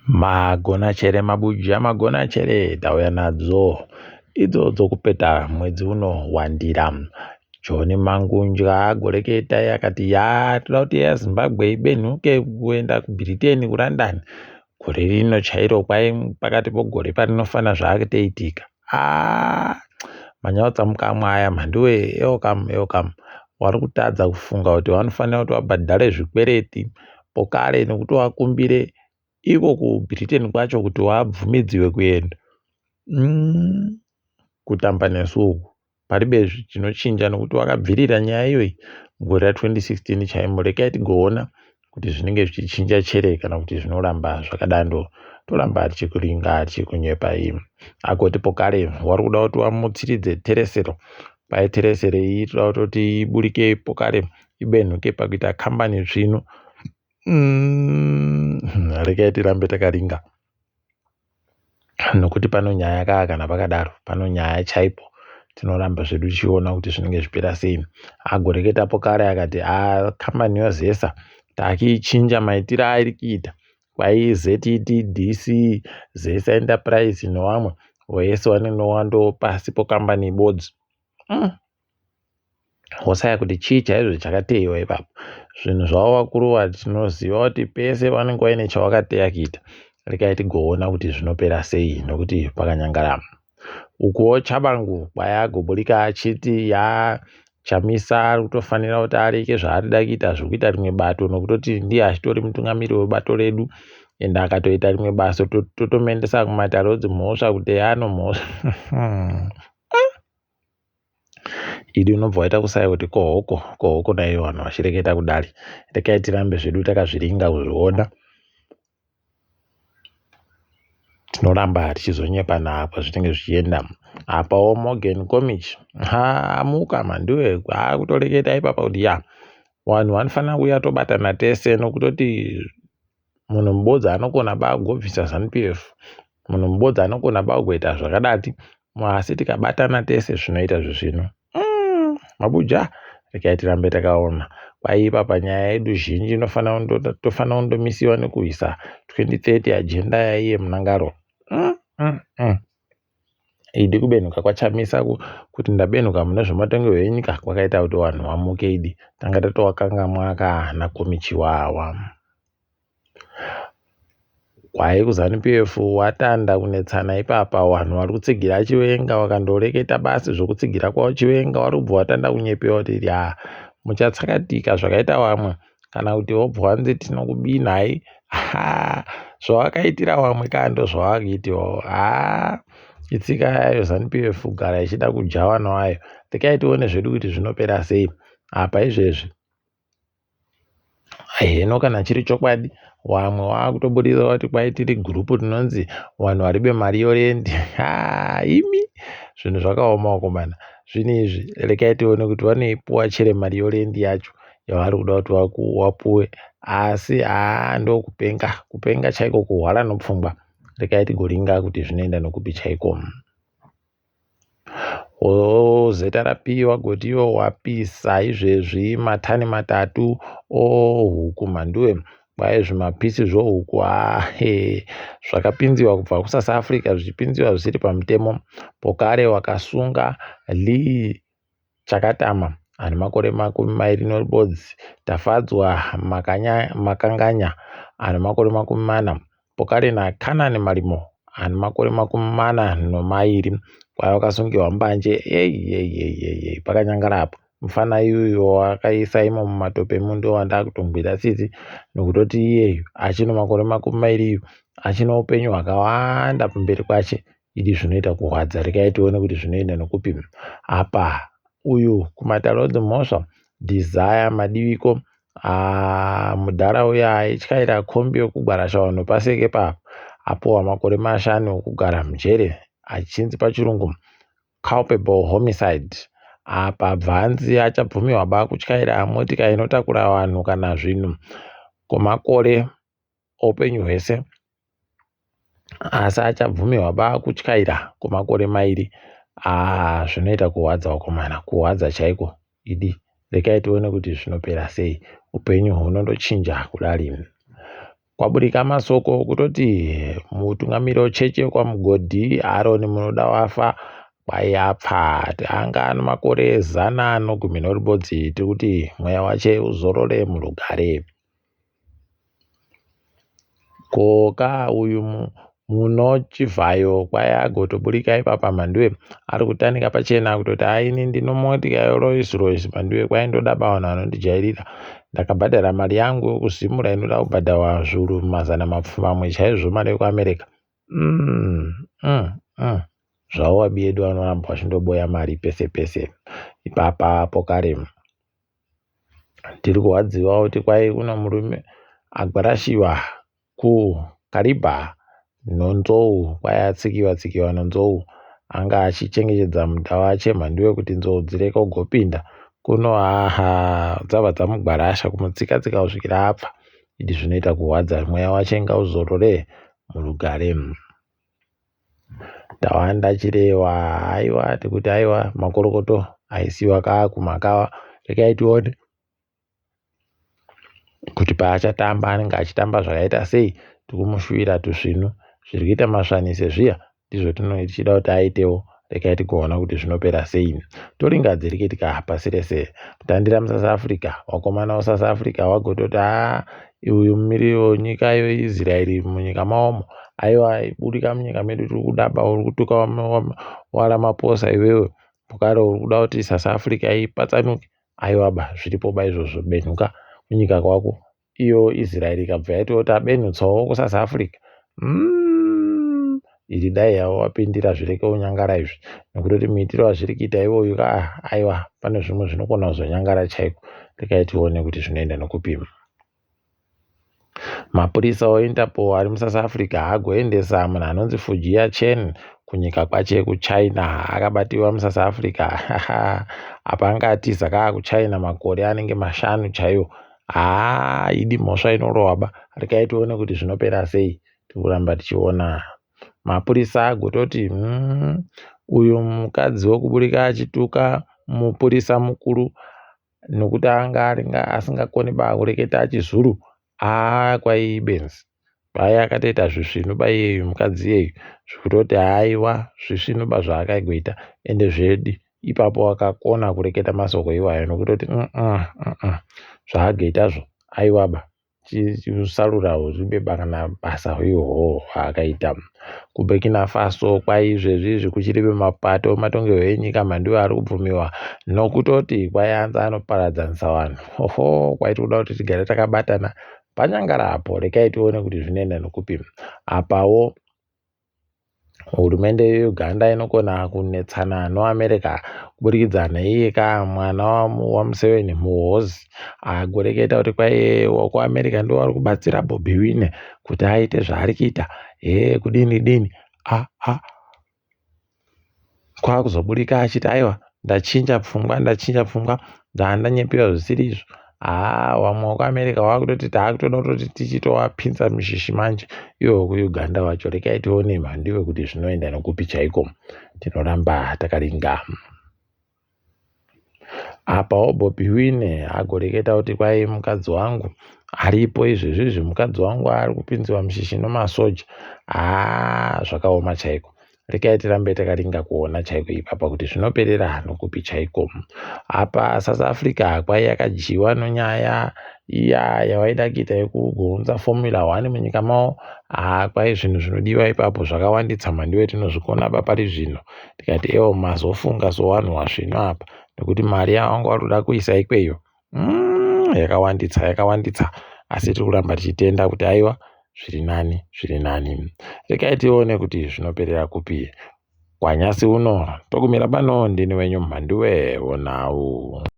Magona chere mabuja magona chere tauya nadzo idzo dzokupeta mwedzi uno wandira. John Mangudya agoreketa akati ya toda kuti Zimbabwe ibenhuke kuenda kuBritain kuLondon gore rino chairo kwai pakati pogore parinofanira zvakutoitika. Aaah manyautsa mukamwa aya mhanduwe welcome welcome wari kutadza kufunga kuti vanofanira kuti vabhadhare zvikwereti pokare nekuti vakumbire iko kuBritain kwacho kuti vabvumidziwe kuenda. Kutamba nesu uku paribe chinochinja nokuti wakabvirira nyaya iyoyi mugore ra2016 chaimo. Rekai tigoona kuti zvinenge zvichichinja chere kana kuti zvinoramba zvakadando. Toramba tichikuringa tichikunyepa iyi. Agoti pokare wari kuda kuti wamutsiridze teresero. Kwai teresero iyi toda kutoti iburike pokare ibenhuke pakuita kambani tsvinu. Rekai tirambe takaringa nokuti pano nyaya kaa kana pakadaro pano nyaya chaipo tinoramba zvedu tichiona kuti zvinenge zvipera sei. Agoreketapo kare akati a kambani yozesa takiichinja maitiro airi kuita kwai ZETDC Zesa Enterprise nevamwe wese vanenge wandopasi pokambani ibodzi. Wosaya kuti chii chaizvo chakateiwa ipapo. Zvinhu zvavo vakuru tinoziva kuti pese vanenge vaine chavakateya kuita. Rekai tigoona kuti zvinopera sei nokuti pakanyangara. Ukuwo Tshabangu kwai agoburika achiti ya Chamisa ari kutofanira kuti areke zvaarida kuita zvekuita rimwe bato nokutoti ndiye achitori mutungamiri webato redu ende akatoita rimwe basa totomuendesa kumatare edzimhosva kuti anomhosva. Idi unobva waita kusaya kuti kohoko kohoko dai vanhu vachireketa kudari. Rekai tirambe zvedu takazviringa kuzviona. Tinoramba tichizonyepana pazvinenge zvichienda. Apawo Morgan Komichi amuka mhanduwe akutoreketa ipapa kuti ya vanhu vanofanira kuuya tobatana tese nokutoti munhu mubodzi anokona ba kugobvisa Zanu PF munhu mubodzi anokona ba kugoita zvakadati asi tikabatana tese zvinoita zvezvino. Mabuja rekai tirambe takaona kwaipa panyaya yedu zhinji tofanira kundomisiwa nekuisa 2030 agenda yaiye Mnangagwa. Idi kubenhuka kwaChamisa kuti ndabenhuka mune zvematongerwo enyika kwakaita kuti vanhu vamuke idi. Tanga tatovakangamwa kana Komichi wawa. Kwai kuZanu PF watanda kunetsana ipapa vanhu vari kutsigira Chiwenga vakandoreketa basi zvekutsigira kwavo Chiwenga vari kubva watanda kunyepewa kuti ya muchatsakatika zvakaita vamwe kana kuti wobva wanzi tinokubinhai zvawakaitira vamwe kaa ndozvawakaitiwawo haa itsika yayo Zanu PF kugara ichida kudya vana vayo. Rekai tione zvedu kuti zvinopera sei apa izvezvi. Heno kana chiri chokwadi vamwe vakutobudisa kuti kwai tiri gurupu rinonzi vanhu varibe mari yorendi. Haa imi zvinhu zvakaoma vakomana. Zvinhu izvi rekai tione kuti vanoipuwa chere mari yorendi yacho yavari kuda kuti vapuwe asi haa ndokupenga kupenga chaiko kuhwara nopfungwa. Rekai tigoringa kuti zvinoenda nokupi chaiko. ZRP wagoti iwo wapisa izvezvi matani matatu ohuku mhanduwe kwai zvimapisi zvohuku ahe zvakapinziwa kubva kuSouth Africa zvichipinziwa zvisiri pamutemo pokare wakasunga Lee Chakatama ane makore 21, Tafadzwa Makanganya ane makore 40, Pokale naCanaan Marimo ane makore 42 kwavakasungirwa mbanje. Ei ei ei ei pakanyangara apo. Mufana iyoyo wakaisa imo mumatope imo ndowandakutongwira tsitsi nokutoti iyeyu achine makore 20 achine upenyu hwakawanda kumberi kwache. Idi zvinoita kurwadza regai tione kuti zvinoenda nokupi. Apa uyu kumatare edzimhosva Desire Madiviko mudhara uya aityaira kombi yokugwarasha vanhu paseke papo apuwa makore 5 okugara mujere achinzi pachirungu culpable homicide. Apa bvanzi achabvumirwa ba kutyaira motika inotakura vanhu kana zvinhu kwemakore oupenyu hwese asi achabvumirwa ba kutyaira kwemakore 2. Haa zvinoita kurwadza vakomana kurwadza chaiko idi rekai tione kuti zvinopera sei upenyu hunondochinja kudari. Kwaburika masoko okutoti mutungamiri wechechi yekwaMugodhi Aaron Munodawafa kwai apfa anga ane makore 116 tiri kuti mweya wache uzorore murugare. Ko ka uyu muno Chivhayo kwai agotoburika ipapa Mhanduwe ari kutanika pachena kutoti aini ndinomotika yeRolls Royce Mhanduwe kwai ndoda vanhu vanondijairira ndakabhadhara mari yangu yekuzimura inoda kubhadharwa zviuru 700 chaizvo mari yekuAmerica. Zvavo vabi yedu vanoramba vachindoboya mari pese pese ipapa pokare. Tiri kurwadziwa kuti kwai kuna murume agwarashiwa kuKariba nenzou kwai atsikiwa tsikiwa nenzou anga achichengetedza munda wache Mhanduwe kuti nzou dzirege kugopinda kuno haha dzabva dzamugwarasha kumutsika tsika kusvikira apfa idi zvinoita kurwadza mweya wache ngauzorore murugare. Tawanda Chirewa haiwa tikuti aiwa makorokoto aisiwa kaakumakawa regai tione kuti paachatamba anenge achitamba zvakaita sei tikumushuvira tusvinu zviri kuita masvanise zviya ndizvo tichida kuti aitewo regai tigoona kuti zvinopera sei toringa dzirikitika pasi rese kutandira muSouth Africa vakomana veSouth Africa vagototi haa uyu mumiriri wenyika yeIsraeri munyika mawomo aiwa budika munyika medu tiri kudaba uri kutuka waRamaphosa iwewe pokare uri kuda kuti South Africa ipatsanuke aiwa ba zviripo ba izvozvo benhuka kunyika kwako iyo Israel ikabva yaitiwo tabenhutsawo kuSouth Africa iri dai yavo vapindira zvireke kunyangara izvi nekuti muitiro wazviri kuita iwoyu ka aiwa pane zvimwe zvinokona kuzonyangara chaiko regai tione kuti zvinoenda nokupima. Mapurisa eInterpol ari muSouth Africa agoendesa munhu anonzi Fujia Chen kunyika kwache kuChina akabatiwa muSouth Africa apa anga atiza kaa kuChina makore anenge 5 chaiwo haa idi mhosva inorohwa ba regai tione kuti zvinopera sei tikuramba tichiona mapurisa agototi uyu mukadzi wekuburika achituka mupurisa mukuru nokuti anga asingakoni ba kureketa chizulu haa kwai ibenzi kwai akatoita zvisvinu ba iyeyu mukadzi iyeyu zvekutoti haiwa zvisvinu ba zvaakagoita ende zvedi ipapo akakona kureketa masoko iwayo nokutoti zvaagoitazvo aiwa ba chisarura huribe kana basa ihwohwo hwaakaita. KuBurkina Faso kwai izvezvi izvi kuchiri mapato ematongerwo enyika mhanduwe ari kubvumiwa nokutoti kwai anzi anoparadzanisa vanhu oho kwai tikuda kuti tigare takabatana panyangara apo regai tione kuti zvinoenda nokupi apawo Hurumende yeUganda inokona kunetsana noAmerica kuburikidza neiye ka mwana waMuseveni Muhoozi agoreketa kuti kwai kuAmerica ndivo vari kubatsira Bobi Wine kuti aite zvaari kuita hee kudini dini a a kwakuzoburika achiti aiwa ndachinja pfungwa ndachinja pfungwa ndandanyepewa zvisiri izvo haa vamwe vekuAmerica vakutoti taakutoda kutoti tichitowapinza mushishi manje ivo vekuUganda vacho regai tione mhandiwe kuti zvinoenda nekupi chaiko tinoramba takaringa. Apawo Bobi Wine agoreketa kuti kwai mukadzi wangu aripo izvezvi izvi mukadzi wangu ari kupinziwa mushishi nemasoja haa zvakaoma chaiko rekai tirambe takaringa kuona chaiko ipapa kuti zvinoperera nokupi chaiko apa South Africa kwai yakadyiwa nonyaya iya yavaida kuita yekugounza Formula 1 munyika mavo haa kwai zvinhu zvinodiwa ipapo zvakawanditsa mhandiwe tinozvikona pa pari zvino tikati ewo mazofunga sowanhu wasvino apa nekuti mari yavanga vari kuda kuisa ikweyo yakawanditsa yakawanditsa asi tiri kuramba tichitenda kuti aiwa zviri nani zviri nani regai tione kuti zvinoperera kupi kwanyasi uno tokumira pano ndini wenyu mhanduwe wonhau.